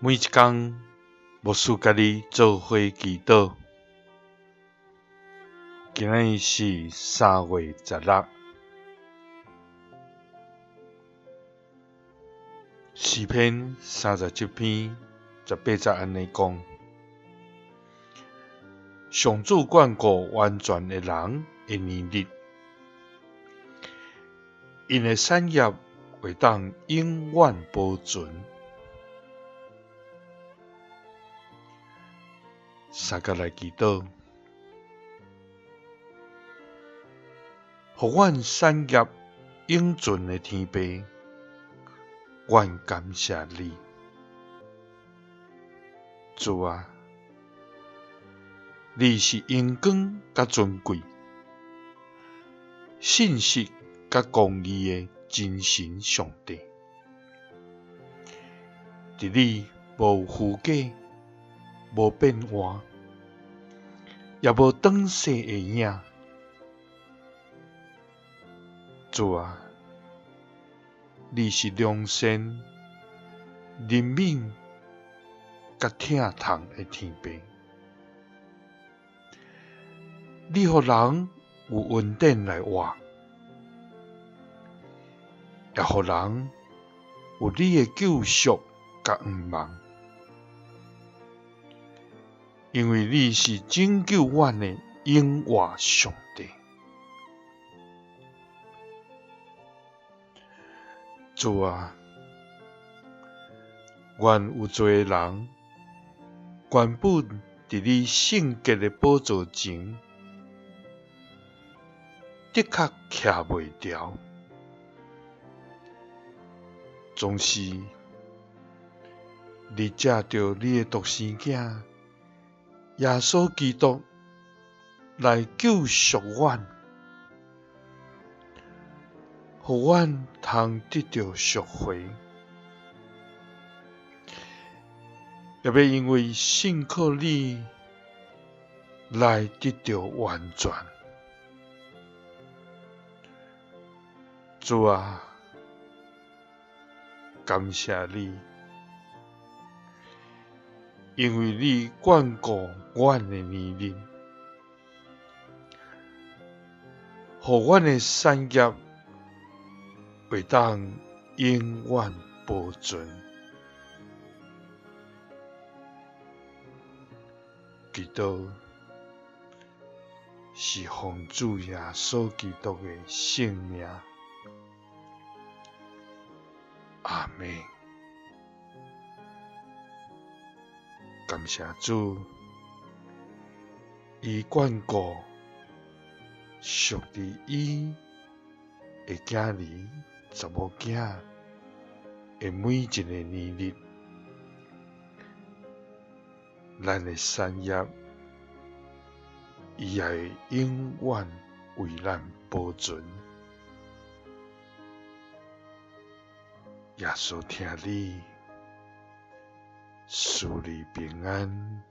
每一工，牧師佮你做伙祈禱。今仔日是3月16，詩篇37篇18節按呢講：上主眷顧完全的人的年日，𪜶的產業會當永遠保存。相佮來祈禱，予阮產業永存的天父，阮感謝你，主啊，你是榮光佮尊貴、信實佮公義的真神上帝，佇你無虛假，無變換，也無轉逝的影。主啊，你是良善、憐憫佮疼痛的天父。你予人有恩典來活，也予人有你的救贖佮向望。因為你是拯救阮的永活上帝。主啊，願有罪的人原本佇你聖潔的寶座前，的確徛袂牢，總是你藉著你的獨生囝耶穌基督來救贖阮，予阮通得著贖回，也欲因為信靠你來得著完全。主啊，感謝你，因為你眷顧阮的年日，予阮的產業會當永遠保存。祈禱是奉主耶穌基督的聖名。阿們。感謝主，伊眷顧屬佇伊的囝兒、查某囝的每一个年日，咱的產業，伊也會永遠為咱保存。耶穌疼你，賜你平安。